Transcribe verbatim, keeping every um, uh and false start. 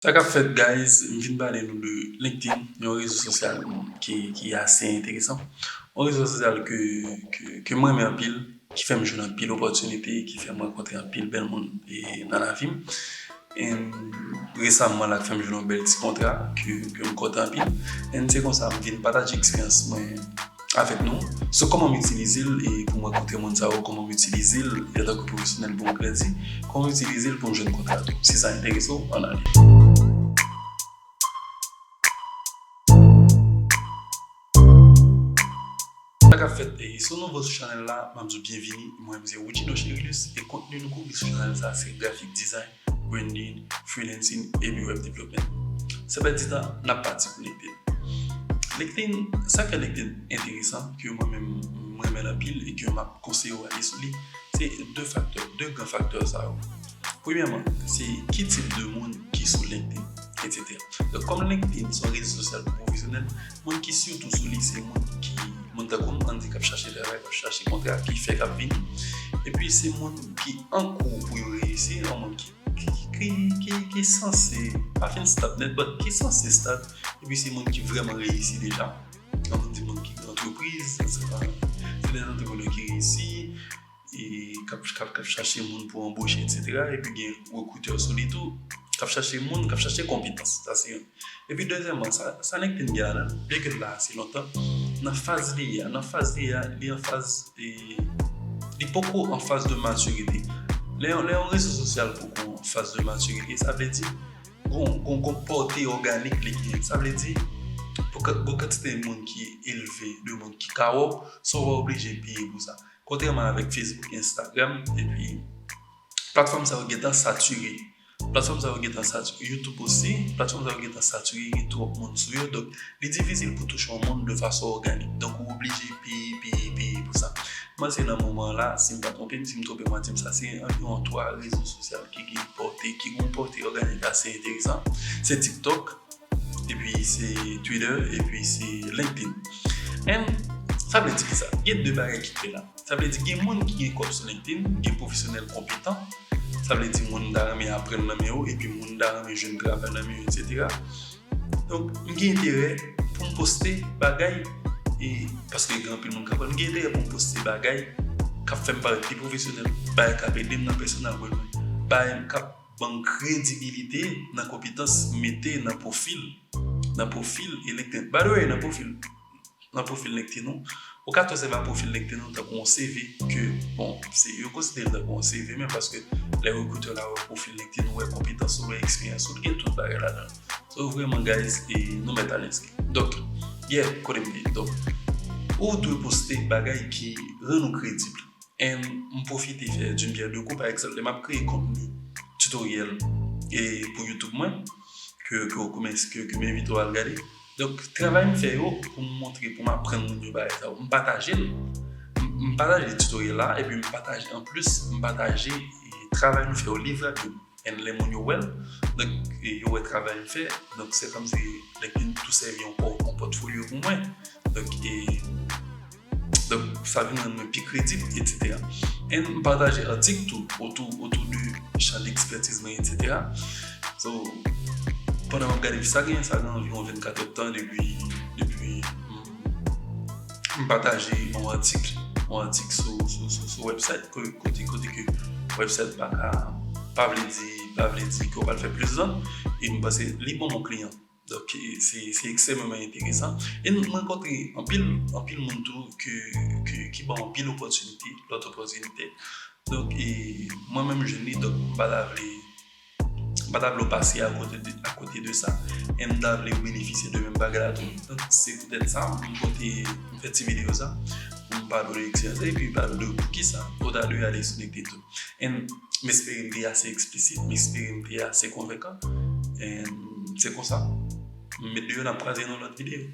Sa k ap fèt, guys? M vin pale nou de LinkedIn, yon rezo sosyal ki, ki ase enteresan. Yon rezo sosyal ke, ke, ke mwen renmen anpil, ki fè m jwenn anpil opòtinite, ki fè m rankontre anpil bèl moun e, nan lavi m. And resaman la, k fè m jwenn yon bèl ti kontra ke, ke m kontan anpil. And se konsa, m vin pataje eksperyans mwen avèk nou sou kòman m itilize l e pou m rankontre moun sa yo, kòman m itilize l antanke pwofesyonèl pou m grandi, kòman m itilize l pou m jwenn kontra tou. Si sa enterese w, ann ale. Sa k ap fèt, e si w nouvo sou chanèl la, m ap di w byenvini. Mwen, se Woodjino Cherilus e kontni nou kouvri sou chanèl sa se graphic design, branding, freelancing epi web development. San pèdi tan, n ap pati pou LinkedIn. LinkedIn, sa k fè LinkedIn enteresan, ke mwen menm m renmen l anpil e ke m ap konseye w ale sou li, se de faktè, de gran faktè sa yo. Premyèman, se ki tip de moun ki sou LinkedIn, etsetera. Donk, kòm LinkedIn se yon rezo sosyal pou pwofesyonèl, moun ki sitou sou li se moun ki, moun tankou m, ann di k ap chache travay, k ap chache kontra, ki fèk ap vini. Epi se moun ki an kou pou yo reyisi, yon moun ki, ki, ki, ki, ki sanse, pa fin start nèt, but ki sanse start, epi se moun ki vrèman reyisi deja. Ann di moun ki gen antrepriz, se pa, se de antreprenè ki reyisi, e k ap, k ap, k ap chache moun pou anboche, etsetera. Epi gen rekritè sou li tou, k ap chache moun, k ap chache konpetans. Sa se youn. Epi dezyèmman, sa, sa LinkedIn gen ladan l, byenke l la ase lontan, nan faz li ye a, nan faz li ye a, li an faz, e, li poko an faz de matirite. Lè, lè yon rezo sosyal poko an faz de matirite, sa vle di, gon, gon, gon pòte òganik li genyen. Sa vle di, pou ka-, gon kantite moun ki elve, de moun ki ka wè w, san w pa oblije peye pou sa. Kontrèman avèk Facebook, Instagram, epi platfòm sa yo gentan satire. Platfòm sa yo gentan satire. YouTube osi, platfòm sa yo gentan satire, gen twòp moun sou yo. Donk, li difisil pou touche yon moun de fason òganik. Donk, ou oblije peye, peye, peye pou sa. Mwen, se nan moman la, si m pa twonpe m, si m twonpe m, mwen di m sa, se anviwon twa rezo sosyal ki gen pòte, ki gen pòte òganik ase enteresan. Se TikTok, epi se Twitter, epi se LinkedIn. And sa vle di ki sa? Gen de bagay ki klè la. Sa vle di gen moun ki gen kòb sou LinkedIn, gen pwofesyonèl konpetan. Sa vle di moun ta renmen aprann nan men yo, epi moun ta renmen jwenn travay nan men yo, etsetera. Donk, m gen enterè pou m poste bagay, e, paske gen anpil moun k ap wè, m gen enterè pou m poste bagay k ap fè m parèt pi pwofesyonèl, bagay k ap ede m nan personal brand mwen, bagay k ap ban m kredibilite nan konpetans m mete nan pwofil, nan pwofil e LinkedIn. By the way, nan pwofil, nan pwofil LinkedIn ou, ou ka transfè ba pwofil LinkedIn ou tankou yon C V ke, bon, se, yo konsidere l tankou yon C V, men paske lè rekritè la wè pwofil LinkedIn ou, wè konpetans ou, wè eksperyans ou, li gen tout bagay ladan l. So, vrèman, guys, e nou mèt alèz. Donk, yeah, kote m ye. Donk, ou dwe poste bagay ki rann ou kredib. And m pwofite fè d'une pierre deux coups, pa egzanp, lè m ap kreye kontni tutoriel e pou YouTube mwen, ke, ke w kòmanse, ke, ke m envite w al gade. Donk, travay m fè yo pou m montre, pou m aprann moun yo bagay sa yo, m pataje l. M, m pataje tutoriel la, epi m pataje, anplis, m pataje, e, travay nou fè yo, livrab yo. And lè moun yo wè l, donk, e, yo wè travay m fè, donk, se kòmsi LinkedIn tou sèvi yon pò-, yon pòtfolyo pou mwen. Donk, e, donk, sa vin rann mwen pi kredib, etsetera. And m pataje atik tou otou, otou de chan dekspètiz mwen, etsetera. So, pandan m ap gade, sa gen, sa gen anviwon vennkat èdtan depi, depi m, m pataje yon atik, yon atik sou, sou, sou, sou website, ko-, kote, kote ke website pa ka, pa vle di, pa vle di ke w pral fè plis vant, e m panse li ban m yon kliyan. Donk, e, se, se ekstrèmeman enteresan. E m rankontre anpil, anpil moun tou ke, ke, ki ban m anpil opòtinite, lòt opòtinite. Donk, e, mwen menm jwenn li, donk, m pa ta vle, m pa ta vle w pase akote de, akote de sa. E m ta vle w benefisye de menm bagay la tou. Donk, se poutèt sa, m pote, m fè ti videyo sa, pou m pale w de eksperyans la, epi pale w de poukisa ou ta dwe ale sou LinkedIn tou. And m espere m te ase eksplisit, m espere m te ase konvenkan. And se konsa. M met deyò, n ap kwaze nan lòt videyo.